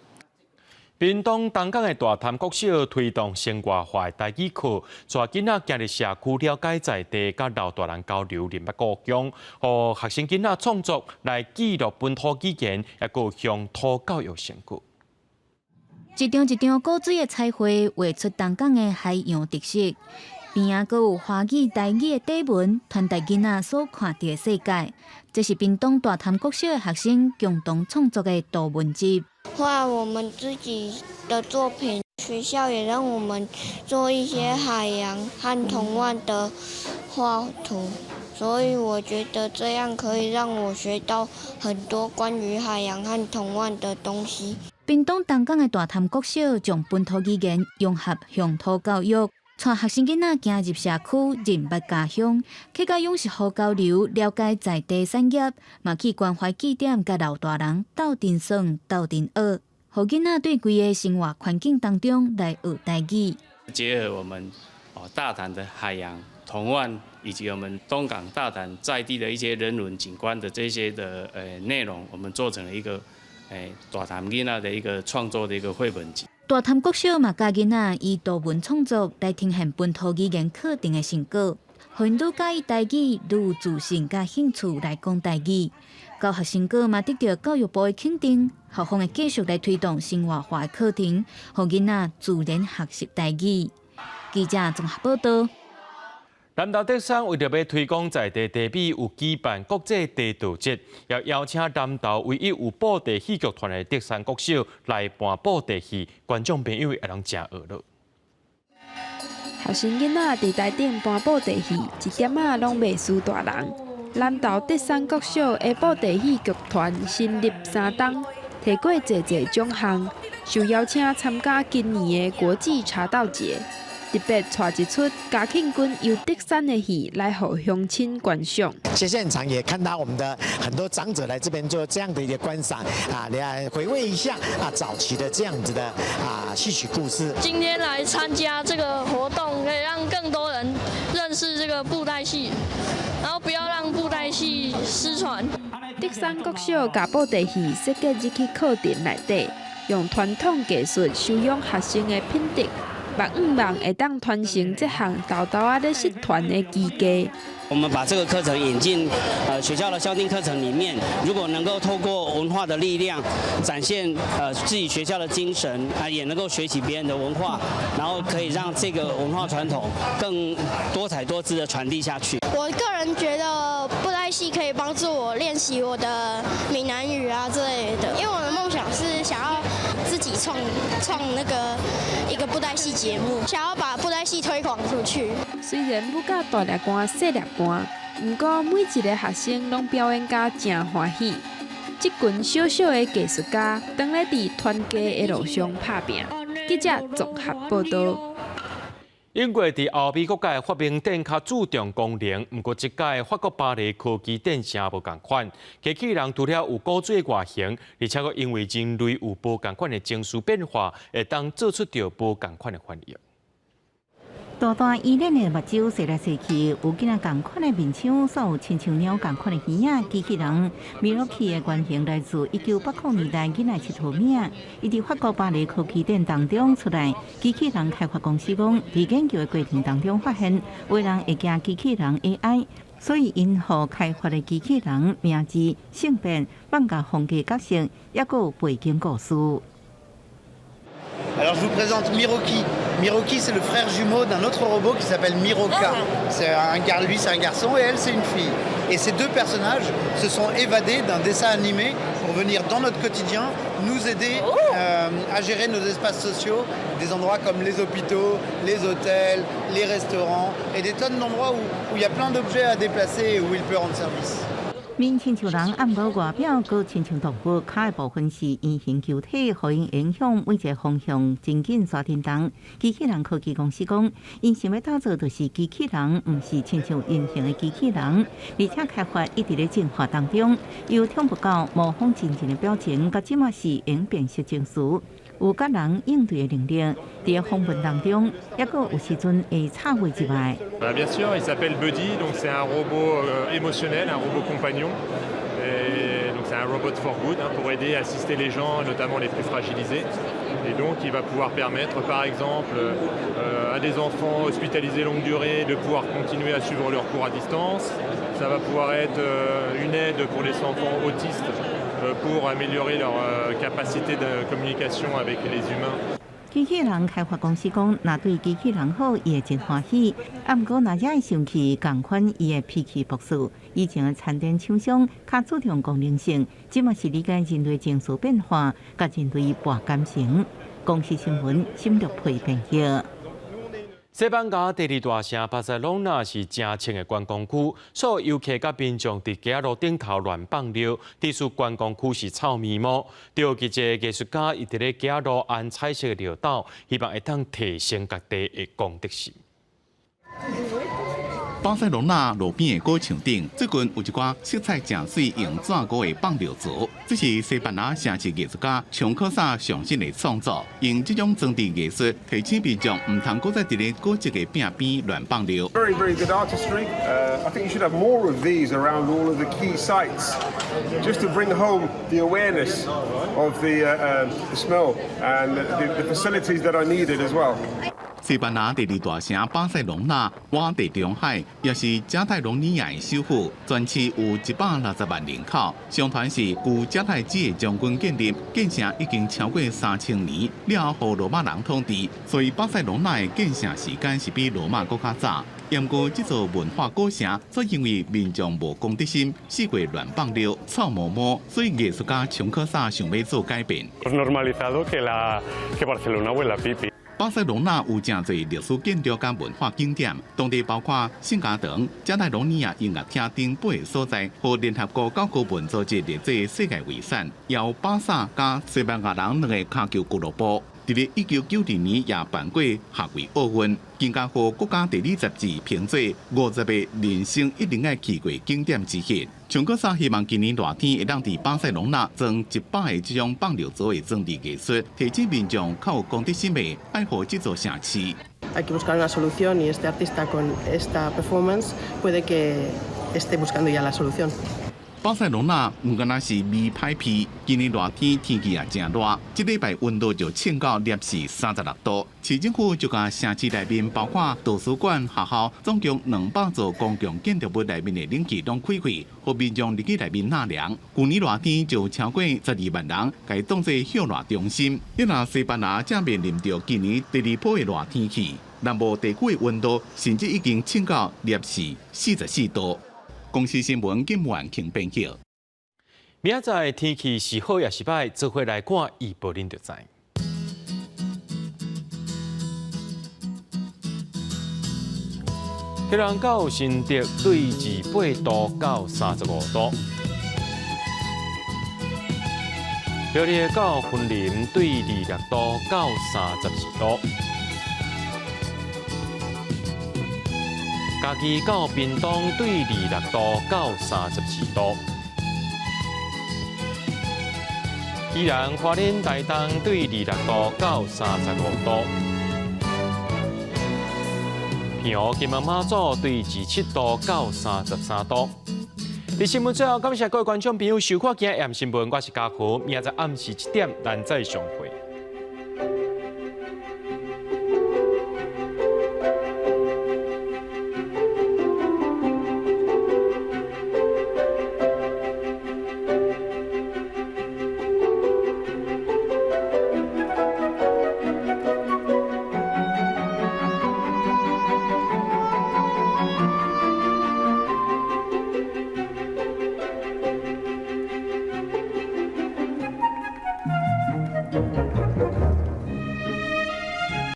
屏東東港的大潭國小推動生活化的台語課，帶囡仔行入社區了解在地，佮老大人交流，認捌故鄉，予學生囡仔創作來記錄本土語言，抑閣有鄉土教育成果。一張一張古錐的彩繪，畫出東港的海洋特色，邊仔閣有華語、台語的底紋，傳達囡仔所看著的世界。這是屏東大潭國小的學生共同創作的圖文集。畫我們自己的作品，學校也讓我們做一些海洋和圖案的畫圖，所以我覺得這樣可以讓我學到很多關於海洋和圖案的東西。屏東東港的大潭國小將本土語言融合鄉土教育，帶學生囡仔行入社區，認捌家鄉，客家勇是好交流，了解在地產業，嘛去關懷據點，佮老大人鬥陣耍、鬥陣學，予囡仔對規个生活環境當中來學台語。結合我們大潭的海洋圖案，以及我們東港大潭在地的一些人文景觀的這些的內容，我們做成了一個大潭囡仔的一個創作的一個繪本集。大潭國小嘛教囡仔以圖文創作來呈現本土語言課程的成果，予𪜶愈佮意台語，愈有自信佮興趣來講台語。教學成果嘛得著教育部的肯定，校方會繼續來推動生活化的課程，予囡仔自然學習台語。記者綜合報道。南投德山為著欲推廣在地茶米，有舉辦國際茶道節，也邀請南投唯一有布袋戲劇團的德山國小來扮布袋戲，觀眾朋友也攏誠呵咾。學生囡仔佇台頂扮布袋戲，一點仔攏袂輸大人。南投德山國小的布袋戲劇團成立3冬，提過濟濟獎項，受邀請參加今年的國際茶道節。特別帶一齣嘉慶君遊德山的戲來予鄉親觀賞。其實現場也看到我們的很多長者來這邊做這樣的一個觀賞啊，來回味一下啊早期的這樣子的啊戲曲故事。今天來參加這個活動，可以讓更多人認識這個布袋戲，然後不要讓布袋戲失傳。德山國小共布袋戲設計入去課程內底，用傳統藝術修養學生的品德。目望會當傳承這項沓沓仔咧失傳的技藝。我們把這個課程引進學校的校定課程裡面，如果能夠透過文化的力量，展現自己學校的精神，啊，也能夠學習別人的文化，然後可以讓這個文化傳統更多彩多姿的傳遞下去。我個人覺得布袋戲可以幫助我練習我的閩南語啊之類的，因為我的夢想是想要自己創那個一個布袋戲節目，想要把布袋戲推廣出去。雖然舞甲大粒汗、細粒汗，毋過每一個學生攏表演甲誠歡喜。這群小小的藝術家，當咧佇傳家的路上拍拚。記者綜合報道。英國佇歐美國家的發明展較注重功能，毋過這屆法國巴黎科技展誠無仝款。機器人除了有古錐外形，而且閣因為人類有無仝款的情緒變化，會當做出著無仝款的反應。大大圓臉的目睭踅來踅去，有囡仔仝款的面相，煞有親像貓仝款的耳仔。機器人米洛奇的原型來自1980年代囡仔𨑨迌物。伊佇法國巴黎科技展當中出來，機器人開發公司講，佇研究的過程當中發現，有人會驚機器人 AI，所以𪜶予開發的機器人名字、性別、放假風格角色，抑閣有背景故事。 Alors je vous présente Miroki. Miroki, c'est le frère jumeau d'un autre robot qui s'appelle Miroka. Lui, c'est un garçon et elle, c'est une fille. Et ces deux personnages se sont évadés d'un dessin animé pour venir dans notre quotidien nous aider à gérer nos espaces sociaux, des endroits comme les hôpitaux, les hôtels, les restaurants et des tonnes d'endroits où il y a plein d'objets à déplacer et où il peut rendre service. 面親像人，毋過外表閣親像動物，跤的部分是圓形球體，予𪜶影響每一個方向真緊煞振動。機器人科技公司講，𪜶想欲打造就是機器人，毋是親像人形的機器人，而且開發一直咧進化當中，由聽不到模仿真人的表情，到這馬是會辨識情緒，有佮人應對的能力。佇訪問當中，抑閣有時陣會插話入來。 Bien sûr, il s'appelle Buddy, donc c'est un robot émotionnel, un robot compagnon. Et donc c'est un robot for good hein, pour aider à assister les gens, notamment les plus fragilisés. Et donc il va pouvoir permettre par exemple à des enfants hospitalisés longue durée de pouvoir continuer à suivre leurs cours à distance. Ça va pouvoir être une aide pour les enfants autistes pour améliorer leur capacité de communication avec les humains. 機器人開發公司講，若對機器人好，伊會真歡喜。啊，毋過若惹伊生氣，仝款伊會脾氣暴躁。以前的餐展廠商較注重功能性，這馬是理解人類情緒變化，佮人類搏感情。公視新聞，沈玉培編譯。西班牙第二大城巴塞隆納是誠穿的觀光區，所有遊客佮民眾佇街仔路頂頭亂放尿，致使觀光區是臭咪毛。著一個藝術家伊佇咧街仔路安彩色的尿斗，希望會當提升家己的公德心。巴塞隆納路邊的果場頂，最近有一寡色彩誠媠、用紙糊的放尿槽。這是西班牙城市藝術家松科薩上新的創作，用這種裝置藝術提醒民眾毋通閣再佇咧古蹟的壁邊亂放尿。 Very, very good artistry. I think you should have more of these around all of the key sites, just to bring home the awareness of the smell and the facilities that are needed as well. 西班牙第二大城巴塞隆納，倚地中海，也是加泰隆尼亞的首府，全市有160萬人口。相傳是古迦太基的將軍建立，建城已經超過3000年，了後予羅馬人統治，所以巴塞隆納的建城時間是比羅馬閣較早。毋過這座文化古城，卻因為民眾無公德心，四處亂放尿、臭毛毛，所以藝術家瓊科薩想欲做改變。 Normalizado que la que Barcelona huela a pipi。巴塞隆納有誠濟歷史建築佮文化景點，當地包括聖家堂、加泰隆尼亞音樂廳等八个所在，予聯合國教科文組織列做世界遺產。由巴薩佮西班牙人兩个跤球俱樂部，佇咧1992年也辦過夏季奧運，更加予國家地理雜誌評做50個人生一定愛去過景點之一。瓊科薩希望今年熱天會當佇巴塞隆納裝100個這種放尿槽的裝置藝術，提醒民眾較有公德心的愛護這座城市。 Hay que buscar una solución y este artista con esta performance puede que esté buscando ya la solución. 巴塞隆納毋敢若是味歹鼻，今年熱天天氣也誠熱，這禮拜溫度就衝到攝氏36度。市政府就共城市內面包括圖書館、學校，總共200座公共建築物內面的冷氣攏開開，予民眾入去內面納涼。舊年熱天就超過12萬人，共當做歇熱中心。彼若西班牙正面臨著今年第二波的熱天氣，南部地區的溫度甚至已經衝到攝氏44度。公視新聞金萬慶編輯。明仔載天氣是好抑是䆀，做伙來看預報恁就知。基隆到新竹對28度到35度，苗栗到雲林對26度到34度。嘉義到屏東對26度到34度，宜蘭花蓮台東對26度到35度，澎湖金門馬祖對27度到33度。佇新聞最後，感謝各位觀眾朋友收看今日的新聞，我是嘉豪，明仔載暗時7點，咱再相會。